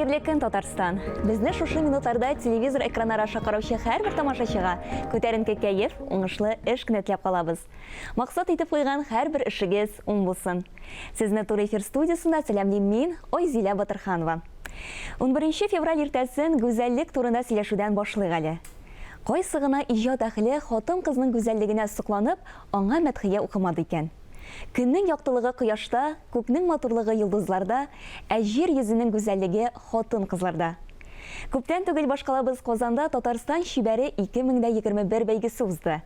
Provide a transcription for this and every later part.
Хәерле көн, Татарстан! Безне шушы минутларда телевизор экраннары аша караучы һәрбер тамашачыга күтәренке кәеф, уңышлы эш кенә теләп калабыз. Максат итеп куйган һәрбер эшегез уң булсын. Сезне туры эфир студиясендә сәламлим мин, Айзилә Батырханова. Унберенче февраль иртәсен гүзәллек турында сөйләшүдән башлыйк әле. Кайсы гына иҗат әһеле хатын-кызның гүзәллегенә сокланып, аңа мәдхия укымады икән? Көннең яктылыгы кояшта, күкнең матурлыгы йолдызларда, ә җир йөзенең гүзәллеге хатын-кызларда. Күптән түгел башкалабыз Казанда Татарстан чибәре 2021 бәйгесе узды.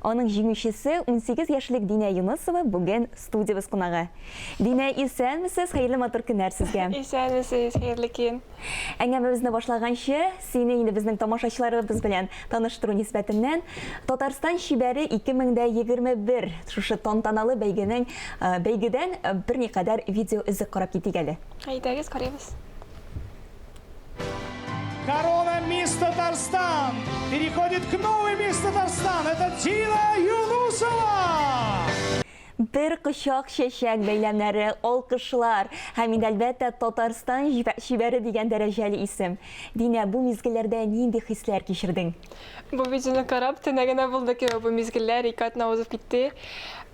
Аның җиңүчесе, 18 яшьлек Динә Юнысова бүген студиябез кунагы. Динә, исәнмесез, хәерле матур көннәр сезгә. Исәнмесез, хәерле көн. Әңгәмәбезне башлаганчы, сине инде безнең тамашачыларыбыз белән таныштыру нисбәтеннән, Татарстан чибәре 2021 шушы тантаналы бәйгенең бәйгедән берникадәр видео өзек карап китик әле. Әйдәгез, карыйбыз. Корона Мисс Татарстан переходит к новой Мисс Татарстан. Это Дина Юнусова! Бер кочак чәчәк бәйләмнәре, алкышлар һәм инде, әлбәттә, Татарстан чибәре дигән дәрәҗәле исем. Динә, бу мизгелләрдә нинди хисләр кичердең? Бу видеоны карап, төнә генә булды кебек бу мизгелләр, ике атна узып китте.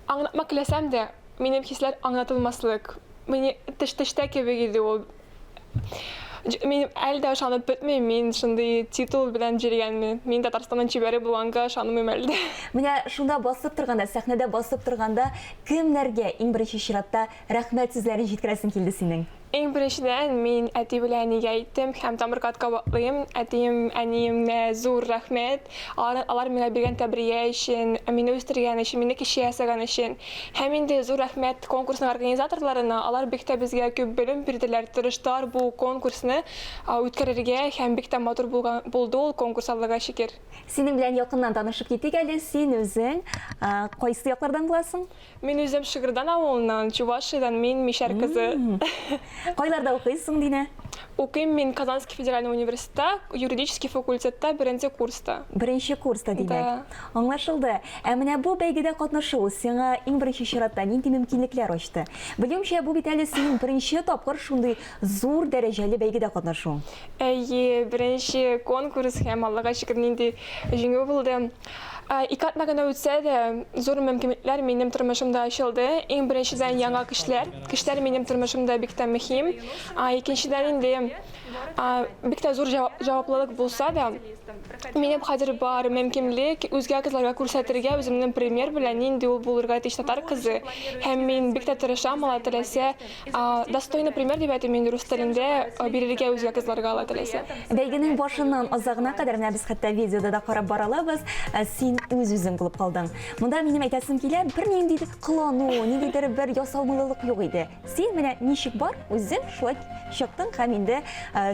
Аңлатмак теләсәм дә, минем хисләр аңлатылмаслык. Мени төш төштә кебек иде ул. Мин әле дә ышанып бетмим, мин шундый титул белән йөргәнмен. Мин Татарстанның чибәре булганга ышанмыйм әле дә. Менә шунда басып торганда, сәхнәдә басып торганда кемнәргә иң беренче чиратта рәхмәт сүзләрен җиткерәсең килде синең? Иң беренчедән, мин әти белән әнигә әйттем һәм тамыр кат кабатлыйм, әтием, әниемә зур рәхмәт. Алар, алар миңа биргән тәрбия өчен, мине үстергән өчен, мине кеше ясаган өчен. Һәм инде зур рәхмәт конкурсның организаторларына, алар бик тә безгә күп белем бирделәр, тырыштылар бу конкурсны үткәрергә һәм бик тә матур булган булды ул конкурс, Аллага шөкер. Синең белән якыннан танышып китик әле, син үзең кайсы яклардан буласың? Мин үзем Шыгырдан авылыннан, Чувашиядән, мин мишәр кызы. Кайларда укыйсың, Динә? Укыйм мин Казанский федеральный университетта, юридический факультетта, беренче курста. Беренче курста, димәк. Да. Аңлашылды. Ә менә бу бәйгедә катнашу сиңа иң беренче чиратта нинди мөмкинлекләр ачты? Белүемчә, бу бит әле синең беренче тапкыр шундый зур дәрәҗәле бәйгедә катнашуың. Әйе, беренче конкурс һәм Аллага шөкер, нинди җиңү булды. Ике атна гына үтсә дә, зур мөмкинлекләр минем тормышымда ачылды. Иң беренчедән, яңа кешеләр. Кешеләр минем тормышымда бик тә мөһим. Икенчедән инде, бик тә зур җаваплылык булса да, минем хәзер бар мөмкинлек үзгә кызларга күрсәтергә үземнең пример белән, нинди ул булырга тиеш татар кызы. Һәм мин бик тә тырышам, Алла теләсә, Достойный пример дип әйтим инде рус телендә бирергә үзгә кызларга Алла теләсә. Бәйгенең башыннан азагына кадәр, менә без хәтта видеода да карап бара алабыз, син үз-үзең булып калдың. Монда минем әйтәсем килә, бернинди кылану, ниндидер бер ясалмалылык юк иде. Син менә ничек бар, үзең шулай чыктың һәм инде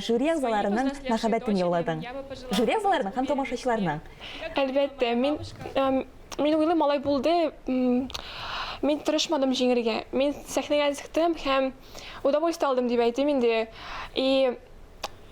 жюри әгъзаларының мәхәббәтен яуладың. Жюри әгъзаларының һәм тамашачыларның. Әлбәттә, мин Мин уйлыйм, алай булды. Мин тырышмадым җиңергә. Мин сәхнәгә чыктым һәм удовольствие алдым дип әйтим инде. И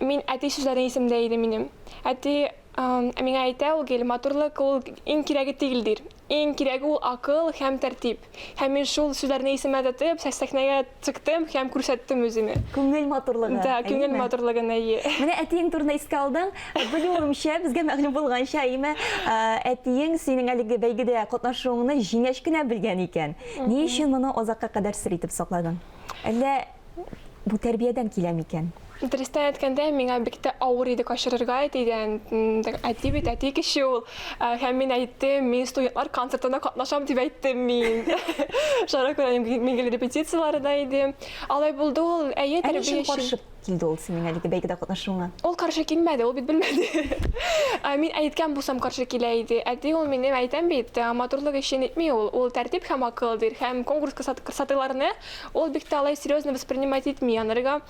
мин әти сүзләре исемдә иде минем. Әти миңа әйтә ул гел, матурлык ул иң кирәге түгел дир. Иң кирәге ул акыл һәм тәртип. Һәм мин шул сүзләрне исемә тотып, сәхнәгә Чыктым һәм күрсәттем үземә. Күңел матурлыгы. Да, күңел матурлыгын, әйе. Менә әтиең турында искә алдың. Белүемчә, безгә мәгълүм булганча, әйеме, әтиең синең әлеге бәйгедә катнашуыңны җиңгәч кенә белгән икән. Ни өчен моны азакка кадәр сер итеп сакладың? Әллә бу тәрбиядән килә микән? Дөрестән әйткәндә, миңа бик тә авыр иде качырырга әтидән. Әти бит, әти кеше ул. Һәм мин әйттем, мин студентлар концертында катнашам дип әйттем мин. Шуңа күрә мин гел репетицияләрдә идем. Алай булды ул, әйе, Ә ни өчен тәрбияче. каршы килде ул синең әлеге бәйгедә катнашуыңа? Ул каршы килмәде, ул бит белмәде. Мин әйткән булсам каршы килә иде. Әти ул минем әйтәм бит, матурлык өчен итми ул. Ул тәртип һәм акыл дир. Һәм конкурс красотыларны ул бик тә алай серьезно воспринимать итми. Анарга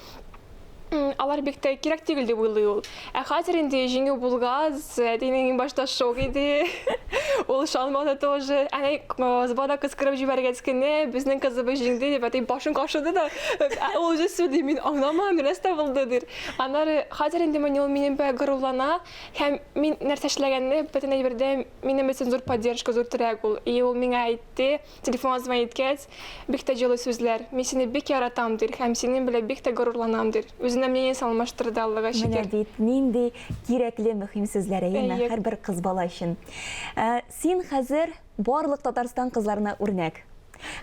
алар бик тә кирәк түгел дип уйлый ул. Ә хәзер инде җиңү булгач, әтинең иң башта шок иде. Ул ышанмады тоже. Әнә збада кычкырып җибәргәч кенә, безнең кызыбыз җиңде дип әти башын кашыды да. Ул үзе сөйли, мин аңламадым, нәрсә булды дир. Аннары хәзер инде менә ул минем белән горурлана һәм мин нәрсә эшләгәнне бөтен әйбердә минем өчен зур поддержка, зур терәк ул. И ул миңа әйтте, Телефонга звонить иткәч, бик тә җылы сүзләр, Мин сине бик яратам, дир, һәм синең белән бик тә горурланам, дир. Үзенә Үзенең мнениесен алмаштырды, Аллага Менә шөкер. бит нинди кирәкле мөһим сүзләр, әйеме, Әйе. һәрбер кыз бала өчен. Ә, Син хәзер барлык Татарстан кызларына үрнәк.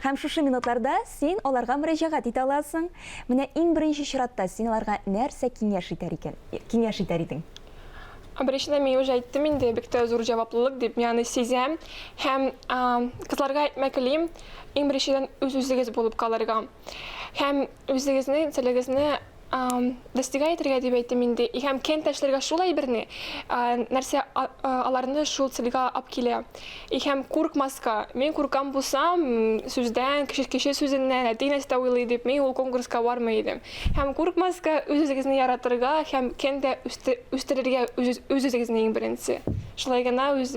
Һәм шушы минутларда син аларга мөрәҗәгать итә аласың. Менә иң беренче чиратта син аларга нәрсә киңәш итәр икән, киңәш итәр идең? Беренчедән, мин уже әйттем инде, бик тә зур җаваплылык дип, мин аны сизәм. Һәм кызларга әйтмәк телим, иң беренчедән үз-үзегез булып калырга. Һәм үзегезне, целегезне достигать итәргә дип әйтим инде. И һәм кем ташларга шул әйберне, нәрсә аларны шул цельгә алып килә. И һәм куркмаска. Мин куркам булсам, сүздән, кеше кеше сүзеннән, әти нәрсә уйлый дип, мин ул конкурска бармый идем. Һәм куркмаска, үз-үзегезне яратырга һәм кем дә үстерергә үз-үзегезне иң беренче. Шулай гына үз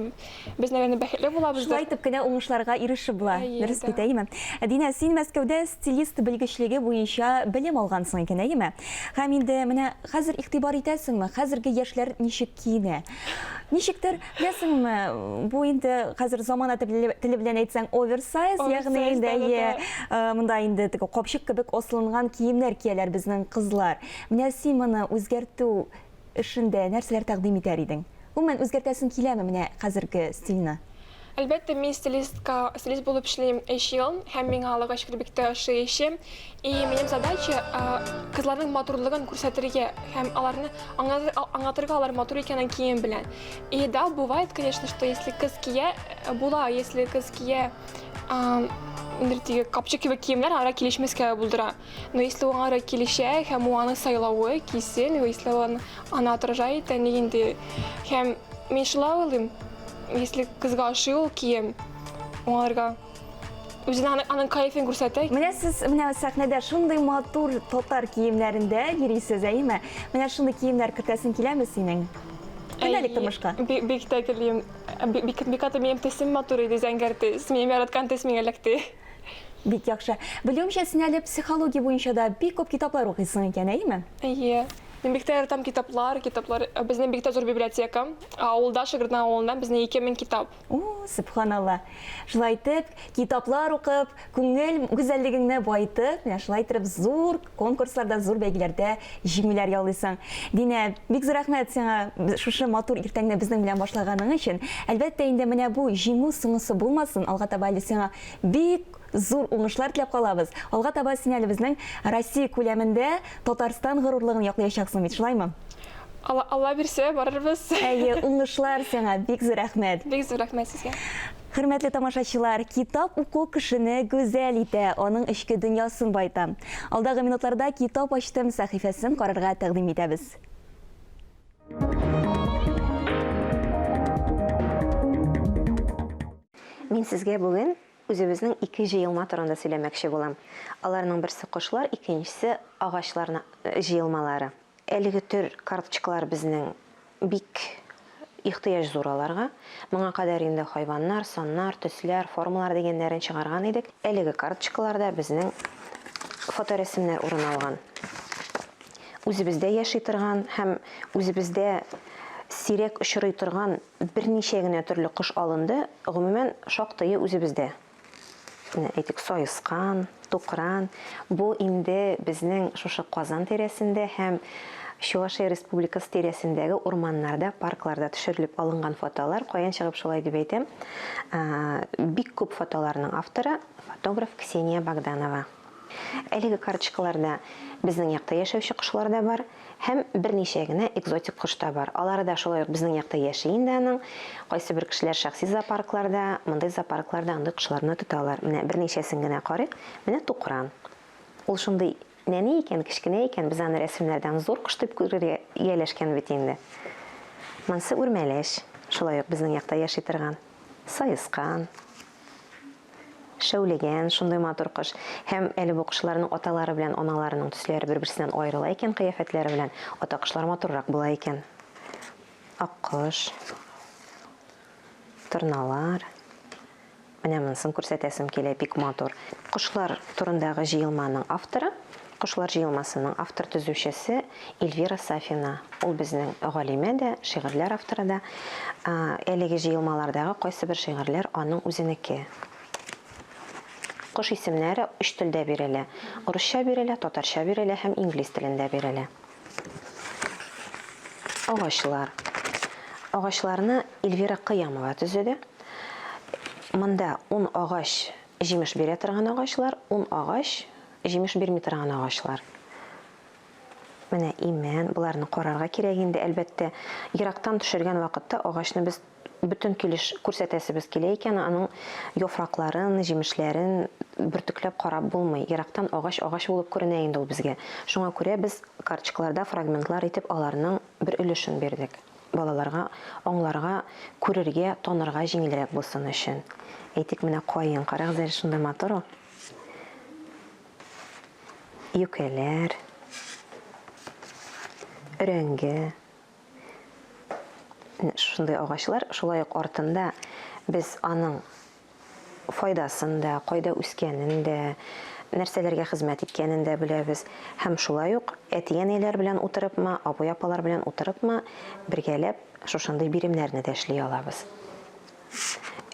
Без, наверное, бәхетле булабыздыр. Шулай итеп кенә уңышларга ирешеп була. Дөрес бит, әйеме? Динә, син Мәскәүдә стилист белгечлеге буенча белем алгансың икән, әйеме? Һәм инде менә хәзер игътибар итәсеңме, хәзерге яшьләр ничек киенә? Ничектер, беләсеңме, бу инде хәзер замана теле белән әйтсәң, оверсайз, ягъни инде әйе, монда инде теге капчык кебек асылынган киемнәр кияләр безнең кызлар. Менә син моны үзгәртү эшендә нәрсәләр тәкъдим итәр идең? Гомумән, үзгәртәсең киләме менә хәзерге стильне? Әлбәттә, мин стилистка, стилист булып эшлим өч ел, һәм миңа Аллага шөкер бик тә ошый эшем. И минем задача кызларның матурлыгын күрсәтергә һәм аларны аңлатырга алар матур икәнен кием белән. И да, бывает, конечно, что если кыз кия, була, если кыз кия, нидер теге капчык кебек киемнәр, аларга килешмәскә булдыра. Но если ул аңа килешә һәм ул аның сайлавы кисен, если ул аны отражает, ник инде. Һәм мин шулай уйлыйм, если кызга ошый ул кием, аңарга үзенең аның, аның кайфын күрсәтә. Менә сез менә сәхнәдә шундый матур татар киемнәрендә йөрисез, әйеме? Менә шундый киемнәр кертәсең киләме синең? Көндәлек тормышка? Бик тә телим. Бик бик каты минем төсем матур иде, зәңгәр төс. Минем яраткан төс миңа эләкте. Бик яхшы. Белүемчә, син әле психология буенча да бик күп китаплар укыйсың икән, әйеме? Әйе. Мин бик тә яратам китаплар, китаплар. Безнең бик тә зур библиотека. Авылда, Шыгырдан авылында безнең 2000 китап. О, сөбханалла. Шулай итеп, китаплар укып, күңел гүзәллегеңне баетып, менә шулай итеп зур конкурсларда, зур бәйгеләрдә җиңүләр яулыйсың. Динә, бик зур рәхмәт сиңа шушы матур иртәңне безнең белән башлаганың өчен. Әлбәттә инде менә бу җиңү соңгысы булмасын, алга таба әле сиңа Бик зур уңышлар теләп калабыз. Алга таба син әле безнең Россия күләмендә Татарстан горурлыгын яклаячаксың бит, шулаймы? Алла, Алла бирсә, барырбыз. Әйе, уңышлар сиңа, бик зур рәхмәт. Бик зур рәхмәт сезгә. Хөрмәтле тамашачылар, китап уку кешене гүзәл итә, аның эчке дөньясын баета. Алдагы минутларда Китап ачтым сәхифәсен карарга тәкъдим итәбез. Мин сезгә бүген үзебезнең ике җыелма турында сөйләмәкче булам. Аларның берсе кошлар, икенчесе агачлар җыелмалары. Әлеге төр карточкалар безнең бик ихтыяҗ зур аларга. Моңа кадәр инде хайваннар, саннар, төсләр, формалар дигәннәрен чыгарган идек. Әлеге карточкаларда безнең фоторәсемнәр урын алган. Үзебездә яши торган һәм үзебездә сирәк очрый торган Берничә генә төрле кош алынды, гомумән, шактые үзебездә. Менә, әйтик, саескан, тукран. Бу инде безнең шушы Казан тирәсендә һәм Чувашия Республикасы тирәсендәге урманнарда, паркларда төшерелеп алынган фотолар. Каян чыгып шулай дип әйтәм? Бик күп фотоларның авторы, фотограф Ксения Богданова. Әлеге карточкаларда безнең якта яшәүче кошлар да бар һәм берничә генә экзотик кош та бар. Алары да шулай ук безнең якта яши инде аның. Кайсыбер кешеләр шәхси зоопаркларда, мондый зоопаркларда андый кошларны тоталар. Менә берничәсен генә карыйк. Менә тукран. Ул шундый нәни икән, кечкенә икән, без аны рәсемнәрдән зур кош дип күрергә ияләшкән бит инде. Монсы үрмәләч, шулай ук безнең якта яши торган. Саескан. Шәүлегән, шундый матур кош. Һәм әле бу кошларның аталары белән аналарының төсләре бер-берсеннән аерыла икән, кыяфәтләре белән. Ата кошлар матуррак була икән. Аккош. Торналар. Менә монысын күрсәтәсем килә, бик матур. Кошлар турындагы җыелманың авторы, Кошлар җыелмасының автор-төзүчесе Эльвира Сафина. Ул безнең галимә дә, шигырьләр авторы да. Әлеге җыелмалардагы кайсыбер шигырьләр аның үзенеке. Кош исемнәре өч телдә бирелә. Русча бирелә, татарча бирелә һәм инглиз телендә бирелә. Агачлар. Агачларны Эльвира Кыямова төзеде. Монда ун агач җимеш бирә торган агачлар, ун агач җимеш бирми торган агачлар. Менә имән, боларны карарга кирәк инде, әлбәттә. Ерактан төшергән вакытта агачны без бөтен килеш күрсәтәсебез килә икән, аның яфракларын, җимешләрен бөртекләп карап булмый. Ерактан агач агач булып күренә инде ул безгә. Шуңа күрә без карточкаларда фрагментлар итеп аларның бер өлешен бирдек. Балаларга аңларга, күрергә, танырга җиңелрәк булсын өчен. Әйтик, менә каен, карагыз әле, шундый матур ул. Юкәләр, өрәңге. Шундый агачлар, шулай ук артында без аның файдасын да, кайда үскәнен дә, нәрсәләргә хезмәт иткәнен дә беләбез. Һәм шулай ук әти-әниләр белән утырыпмы, абый-апалар белән утырыпмы, бергәләп шушындый биремнәрне дә эшли алабыз.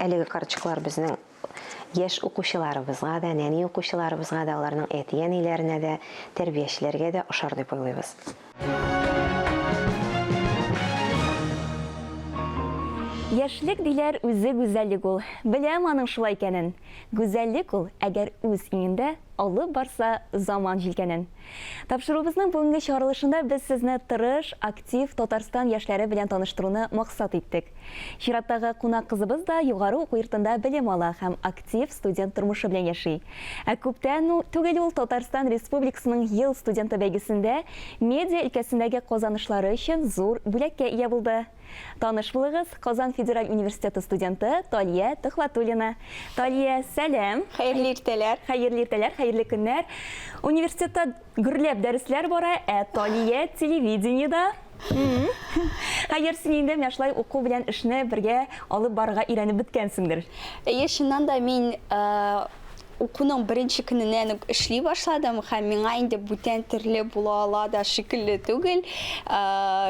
Әлеге карточкалар безнең яшь укучыларыбызга да, нәни укучыларыбызга да, аларның әти-әниләренә дә, тәрбиячеләргә дә ошар дип уйлыйбыз. Яшьлек диләр үзе гүзәллек ул. Беләм аның шулай икәнен. Гүзәллек ул, әгәр үз иңендә алып барса заман җилкәнен. Тапшыруыбызның бүгенге чыгарылышында без сезне тырыш, актив Татарстан яшьләре белән таныштыруны максат иттек. Чираттагы кунак кызыбыз да югары уку йортында белем ала һәм актив студент тормышы белән яши. Ә күптән түгел ул Татарстан Республикасының Ел студенты бәйгесендә медиа өлкәсендәге казанышлары өчен зур бүләккә ия булды. Таныш булыгыз, Казан федераль университеты студенты Талия Төхвәтуллина. Талия, сәлам! Хәерле иртәләр! Хәерле иртәләр, хәерле көннәр! Университетта Гөрләп дәресләр бара, ә Талия телевидениедә. Хәер, син инде менә шулай уку белән эшне бергә алып барырга өйрәнеп беткәнсеңдер. Әйе, чыннан да мин укуның беренче көненнән үк эшли башладым һәм миңа инде бүтән төрле була ала да шикелле түгел.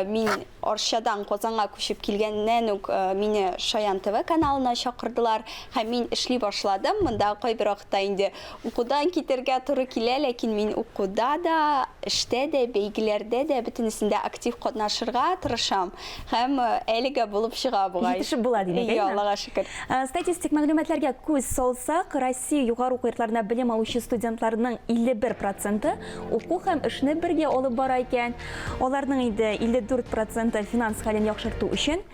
Мин Арчадан Казанга күчеп килгәннән үк мине Шаян ТВ каналына чакырдылар һәм мин эшли башладым. Монда кайбер вакытта инде Укудан китәргә туры килә, ләкин мин укуда да, эштә дә, бәйгеләрдә дә, бөтенесендә актив катнашырга тырышам һәм әлегә булып чыга бугай. Җитешеп була, димәк, әйеме? Әйе, Аллага шөкер. Статистик мәгълүматларга күз салсак, Россия югары уку йортларында белем алучы студентларның 51 проценты уку һәм эшне бергә алып бара икән. Аларның инде 54 проценты финанс хәлен яхшырту өчен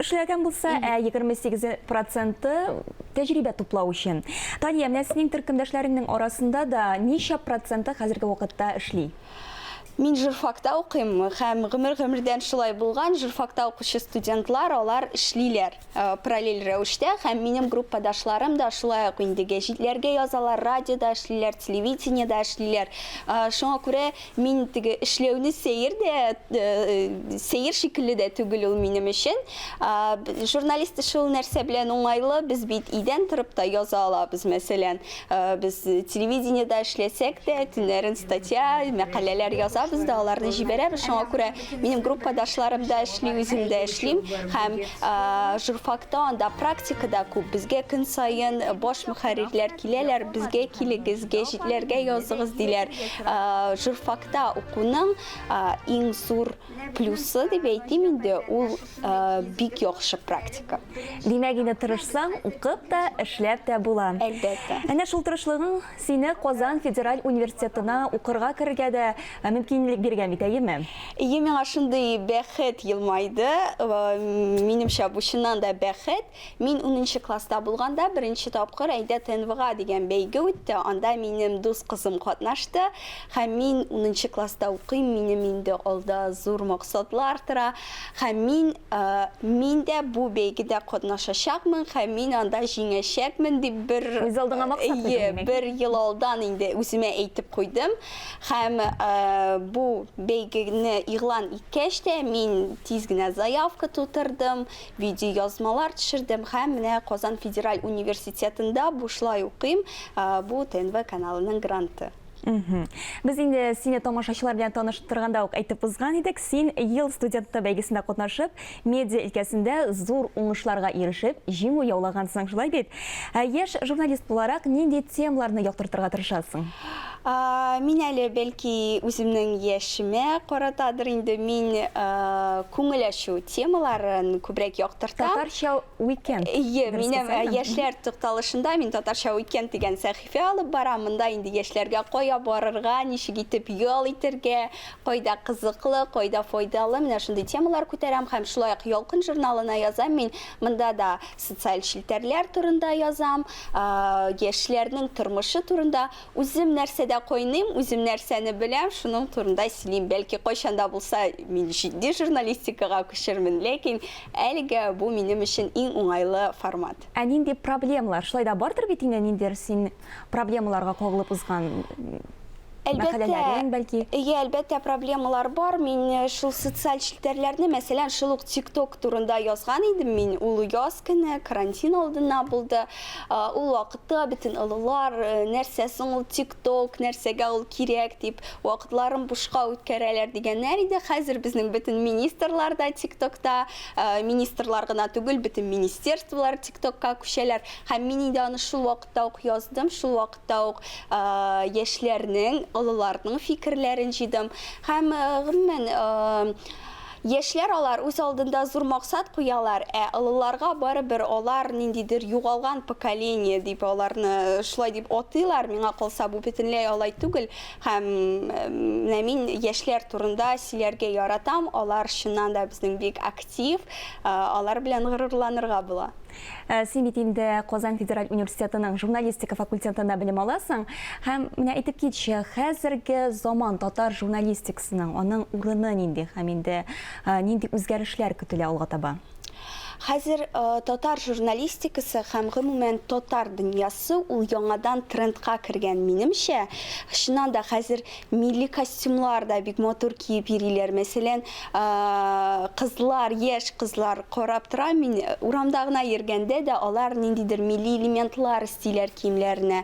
эшләгән булса, ә 28 проценты тәҗрибә туплау өчен. Тания, менә синең төркемдәшләреңнең арасында да ничә проценты хәзерге вакытта эшли? Мин журфакта укыйм һәм гомер-гомердән шулай булган, журфакта укучы студентлар, алар эшлиләр параллель рәвештә һәм минем группадашларым да шулай ук инде гәҗитләргә язалар, радиода эшлиләр, телевидениедә эшлиләр. Шуңа күрә Мин теге эшләүне сәер дә, сәер шикелле дә түгел ул минем өчен. Журналист эше ул нәрсә белән уңайлы, без бит өйдән торып та яза алабыз, мәсәлән. Без телевидениедә эшләсәк тә, төннәрен статья, мәкаләләр язабыз да, аларны җибәрәбез. Шуңа күрә минем группадашларым да эшли, үзем дә эшлим. Һәм журфакта анда практика да күп. Безгә көн саен баш мөхәррирләр киләләр, безгә килегез, гәҗитләргә языгыз, диләр. Журфакта укуның иң зур плюсы дип әйтим инде, ул бик яхшы практика. Димәк, инде тырышсаң, укып та, эшләп тә була. Әлбәттә. Әнә шул тырышлыгың сине Казан федераль университетына укырга керергә дә мөмкинлек биргән бит, әйеме? Әйе, миңа шундый бәхет елмайды. Минемчә, бу чыннан да бәхет. Мин унынчы класста булганда беренче тапкыр Әйдә ТНВга дигән бәйге үтте, анда минем дус кызым катнашты һәм мин унынчы класста укыйм, минем инде алда зур максатлар тора һәм мин, мин дә бу бәйгедә катнашачакмын һәм мин анда җиңәчәкмен дип бер, Үз алдыңа максат куйдың, әйе, димәк. бер ел алдан инде үземә әйтеп куйдым һәм бу бәйгене игълан иткәч тә мин тиз генә заявка тутырдым, Видеоязмалар төшердем һәм менә Казан федераль университетында бушлай укыйм, бу ТНВ каналының гранты. Без инде сине тамашачылар белән таныштырганда ук әйтеп узган идек, син Ел студенты бәйгесендә катнашып, медиа өлкәсендә зур уңышларга ирешеп, җиңү яулагансың, шулай бит? Ә яшь журналист буларак нинди темаларны яктыртырга тырышасың? Мин әле, бәлки, үземнең яшемә каратадыр инде, мин күңел ачу темаларын күбрәк яктыртам. Татарча уикенд. Әйе, минем яшьләр тукталышында мин Татарча уикенд дигән сәхифә алып барам. Монда инде яшьләргә кая барырга, ничек итеп ял итәргә, кайда кызыклы, кайда файдалы, менә шундый темалар күтәрәм һәм шулай ук Ялкын журналына язам мин. Монда да социаль челтәрләр турында язам, яшьләрнең тормышы турында. Үзем нәрсәдә кайныйм, үзем нәрсәне беләм, шуның турында сөйлим. Бәлки, кайчан да булса мин җитди журналистикага күчермен, ләкин әлегә бу минем өчен иң уңайлы формат. Ә нинди проблемалар? Шулай да бардыр бит инде ниндидер син проблемаларга кагылып узган мәкаләләрең, бәлки? Әйе, әлбәттә, проблемалар бар. Мин шул социаль челтәрләрне, мәсәлән, шул ук TikTok турында язган идем мин. Ул яз көне, карантин алдыннан булды. Ул вакытта бөтен олылар, нәрсә соң ул ТикТок, нәрсәгә ул кирәк дип, вакытларын бушка үткәрәләр дигәннәр иде. Хәзер безнең бөтен министрлар да ТикТокта, министрлар гына түгел, бөтен министерстволар ТикТокка күчәләр. Һәм мин инде аны шул вакытта ук яздым, шул вакытта ук яшьләрнең, олыларның фикерләрен җыйдым. Һәм, гомумән, Яшьләр алар үз алдында зур максат куялар, ә олыларга барыбер алар ниндидер югалган поколение дип аларны шулай дип атыйлар, миңа калса бу бөтенләй алай түгел һәм менә мин яшьләр турында сөйләргә яратам, алар чыннан да безнең бик актив, алар белән горурланырга була. Син бит инде Казан федераль университетының журналистика факультетында белем аласың. Һәм менә әйтеп китче, хәзерге заман татар журналистикасының аның урыны нинди һәм инде нинди үзгәрешләр көтелә алга таба? Хәзер татар журналистикасы һәм гомумән татар дөньясы ул яңадан трендка кергән, минемчә. Чыннан да хәзер милли костюмлар да бик матур киеп йөриләр. Мәсәлән, кызлар, яшь кызлар карап торам мин, урамда гына йөргәндә дә алар ниндидер милли элементлар өстиләр киемнәренә.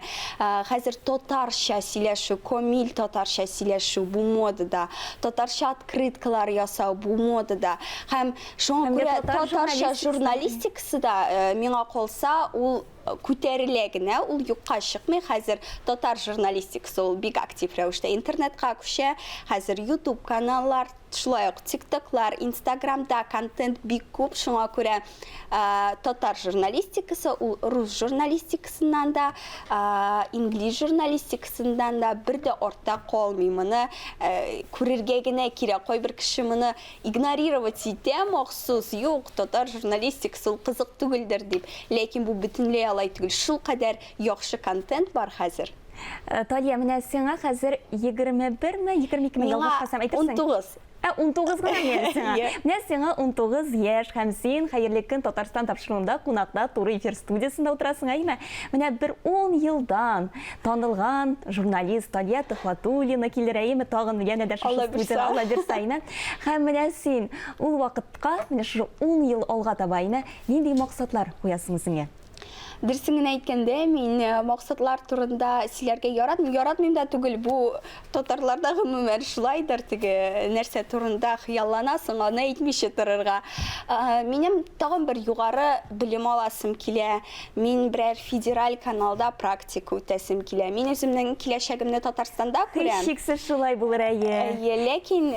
Хәзер татарча сөйләшү, комил татарча сөйләшү бу модада, татарча открыткалар ясау бу модада. Һәм шуңа күрә татарча журналистикасы да, миңа калса, ул күтәрелә генә, ул юкка чыкмый. Хәзер татар журналистикасы ул бик актив рәвештә интернетка күчә. Хәзер YouTube каналлар, шулай ук TikToклар, Instagramда контент бик күп, шуңа күрә татар журналистикасы ул рус журналистикасыннан да, инглиз журналистикасыннан да бер дә артта калмый. Моны күрергә генә кирәк. Кайбер кеше моны Игнорировать итә махсус, юк, татар журналистикасы ул кызык түгелдер дип. Ләкин бу бөтенләй алай түгел. Шулкадәр яхшы контент бар хәзер. Талия, менә сиңа хәзер 21 ме, 22 ме, Миңа ялгышмасам, әйтерсең? 19. Ә, 19 гына ми әле сиңа? Иә. Менә сиңа 19 яшь һәм син Хәерле көн, Татарстан тапшыруында кунакта туры эфир студиясендә утырасың, әйеме? Менә бер ун елдан танылган журналист Талия Төхвәтуллина килер, әйеме, тагын янә дә шушы Алла студиягә, бирса. Алла бирса, әйеме? Һәм менә син ул вакытка, менә шушы ун ел алга таба, әйеме, нинди максатлар куясың үзеңә? Дөресен генә әйткәндә, мин э, максатлар турында сөйләргә яратмыйм. Яратмыйм да түгел, бу татарларда гомумән шулайдыр, теге нәрсә турында хыялланасың, аны әйтмичә торырга. Э, минем тагын бер югары белем аласым килә. Мин берәр федераль каналда практика үтәсем килә. Мин үземнең киләчәгемне Татарстанда күрәм. Һичшиксез шулай булыр, әйе. Әйе, ләкин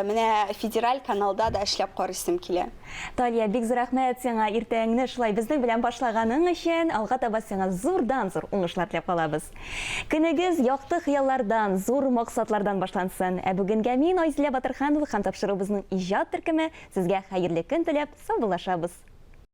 менә федераль каналда да эшләп карыйсым килә. Талия, бик зур рәхмәт сиңа иртәңне шулай безнең белән башлаганың өчен. Алга таба сиңа зурдан-зур уңышлар теләп калабыз. Көнегез якты хыяллардан, зур максатлардан башлансын. Ә бүгенгә мин, Айзилә Батырханова һәм тапшыруыбызның иҗат төркеме сезгә хәерле көн теләп саубуллашабыз.